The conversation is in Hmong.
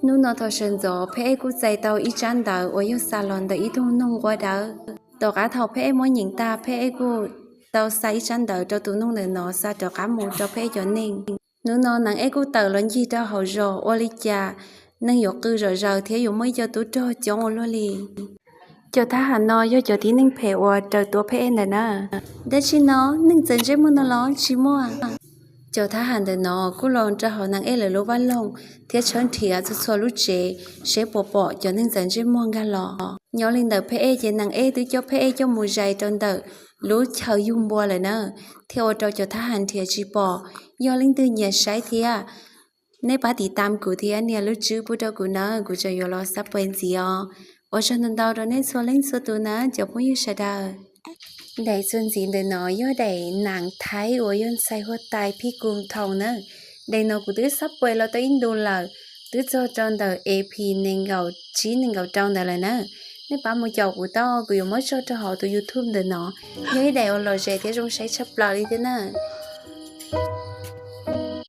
Hnub no thaum sawv ntxov Pheb Ej kuj txais tau ib tsab ntawv uas yog xa los ntawm ib tug noog nquab dawb. Tom qab thaum Pheb Ej muab nyeem tag, Pheb Ej kuj tau xa ib tsab ntawv rau tus noog ntawm no xa rov qab mus rau Pheb Ej cov neeg. Hnub no Nees Ej kuj tawm los ncig rau hauv zos, ua li cas neeg yuav qw zom zaws thiab yuav muaj ib co tub rog coob ua luaj li. Cov thab ham no yog cov tib neeg phem uas raws tua Pheb Ej ntawm na. Dab tsi no, neeg txawm ntsej muag no los tsis muaj? Cov thab ham ntawm no kuj los rau hauv Nees Ej lawv lub vaj loog thiab tshawb nrhiav txhua txhua lub tsev seb puas pom cov neeg txawm ntsej muag nkag los. Nyob li ntawm Pheb Ej ces Nees Ej twb coj Pheb Ej coj mus zais rau ntawm lub chaw yug npua lawm na, thiaj ua rau cov thab ham nrhiav tsis pom. Yog leej twg nyiam saib thiab, nej pab tiv tam kuv thiab nias lub tswb pub rau kuv na, kuv tseem yuav los xab pais ntxiv os. Ua tsaug ntau ntau rau nej txhua leej txhua tus na cov phooj ywg sawv daws. Daim txuas ntxiv ntawm no yog daim Nees Thaib uas yog ntxhais huab tais Phij Kus Thoo na. Daim no kuv twb xab pais los tau ib ntus lawm, twb txog rau ntawm E P nees nkaum tsib nees nkaum rau ntawd lawm na. Nej pab mus caum kuv tau, kuv yuav muab tso rau hauv tus YouTube ntawm no. Yog ib daim uas lom zem thiab zoo saib tshaj plaws li thiab na.